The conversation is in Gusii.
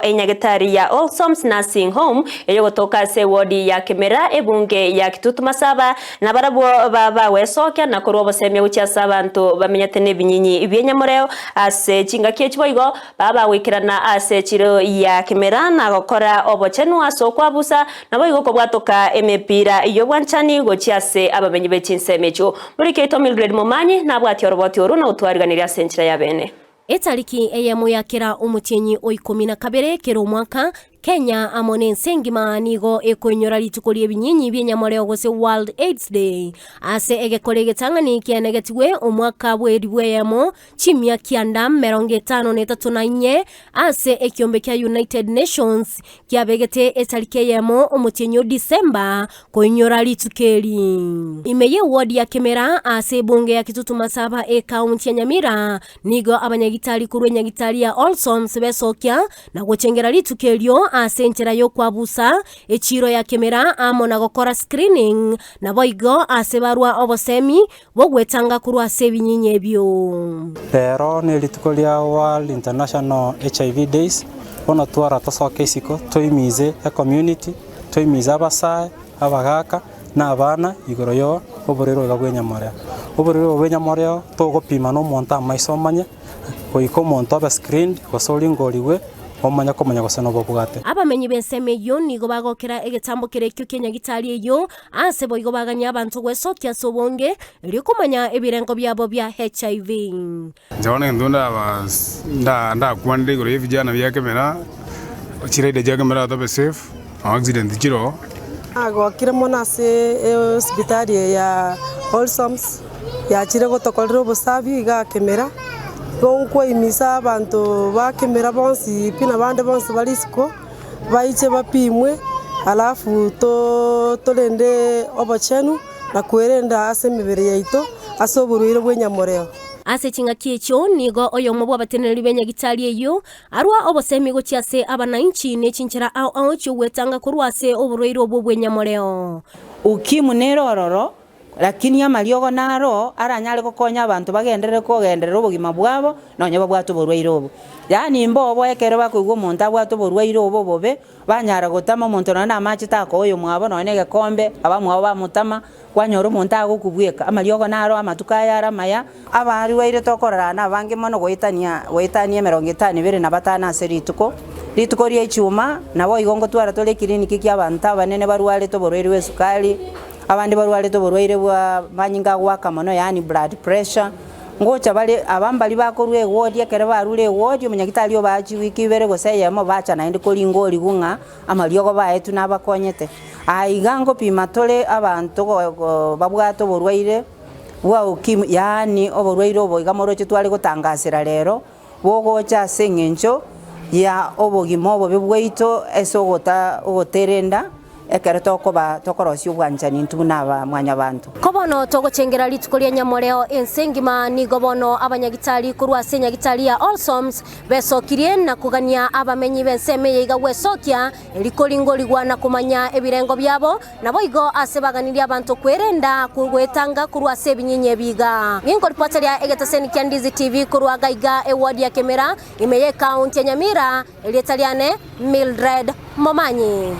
Enyagetari ya Wholesomes Nursing Home eyogotoka ase ewodi ya Kimera ebunge ya Kitutu Masaba nabarabwo bagwesokia na korwa obosemia gochia ase abanto bamenyete nebinyinyi bi'enyamoreo ase chingaki echi boigo babagoikerana ase echiro ya Kimera na gokora obochenu ase okwabusa naboigo kobwatoka emepira y'obwanchani gochia ase abamenyi be chinsemo echio. Morike oito Mildred Momanyi nabwatie oroboti oru na gotwariganiria ase enchera ya bene. Etariki eyemo ya kera omotienyi o ikomi na kabere kera omwaka, Kenya amo nense engima nigo ekoinyora rituko ri'ebinyinyi bi'enyamoreo gose World Aids Day. Ase egekora egetang'ani kianegetigwe omwaka bw'elifu eyemo chimia kianda merongo etano na etato na inye ase ekiombe kia United Nations kiabegete etariki eyemo omotienyi o December koinyora rituko eri. Ime y'eward ya Kimera ase ebunge ya Kitutu Masaba ekaunti ya Nyamira Nigo abanyagitari korwa enyagitari ya Olsons besokia na gochengera rituko erio ase enchera y'okwabusa echiiro ya kemera amo na gokora screening, naboigo ase barwa obosemi bw'ogwetanga korwa ase ebinyinyi ebio. Rero nerituko ria World International HIV Days, bono twara tosoke isiko toimize ecommunity, toimize abasae, abagaka, na abana igoro yo oborwaire obo bw'enyamoreo. Oborwaire obo bw'enyamoreo togopima na omonto amaiso omanye, goika omonto abe screened gose oringorigwe omanye komanya gose nobobwate. Abamenyi b'ensemo eyio nigo bagokera egetambo keria ekio ki'enyagitari eyio, aase boigo bagania abanto gwesokia ase obonge, erio komanya ebirengo biabo bia HIV. Inche bono egento ndaba ndakwanere igoro y'evijana bia kemera, chiraida chia kemera tobe safe, no accident chiroo. Nagokire mono ase ehosipitali eye ya Wholesomes yachire gotokorera obosafi igaa Kemera, igo nkoimisa abanto ba Kemera bonsi pi na abande bonsi bare isiko, baiche bapimwe alafu torende obochenu na kwerenda ase emebere yaito ase oborwaire bw'enyamoreo. Ase ching'aki echio nigo oyomo bw'abateneneri b'enyagitari eyio arua obosemi gochia ase abanainchi ne chinchera ao ao chi'ogwetanga korwa ase oborwaire obwo bw'enyamoreo. Ukimwi nere ororo, lakini amariogo naro aranyare gokonya abanto bagenderere kogenderera obogima bwabo nonye babwate oborwaire obo. Yaani mbobo ekero bakoigwa omonto abwate oborwaire obo obobe, banyara gotama omonto nonye namache takoa oyomwabo nonye na egekombe, abamwabo bamotama, Kwanyora omonto agokubweka, amariogo naro amatuko aya are amaya. Abarwaire tokorora nabange mono goetania goetania emerongo etano ebere na batano ase rituko. Rituko ria echuma, naboigo ngotwara tore ekiriniki kia abanto abanene barwarete oborwaire bwa esukari, abande barwarete oborwaire bwa amanyinga agoaka mono yaani blood pressure, ngocha bare aba mbaria bakorwa ewodi ekero barure ewodi omonyagitari obaa chiwiki ibere gose eyemo bacha naende koringa origwe ng'a amariogo baetwe nabakonyete. Aa iga ngopima tore abanto babwate oborwaire bwa ukimwi, yaani oborwaire obo iga moroche tware gotangasera rero, bogocha ase eng'encho ya obogima obobe bwaito ase ogota ogoterenda ekero tokoba tokorosia obwanchani intwe buna aba mwanyabanto. Ko bono togochengera rituko ria Nyamoreo ense engima, nigo bono abanyagitari korwa ase enyagitari ya Olsoms besokirie na kogania abamenyi b'ensemo eye iga gwesokia, erio koringorigwa na komanya ebirengo biabo, naboigo ase baganirie abanto kwerenda goetanga korwa ase ebinyinyi ebi iga. Ninkoripoteria egeteseni kia Ndizi TV korwa gaiga eward ya Kemera, ime y'ecounty ya Nyamira, erieta riane Mildred Momanyi.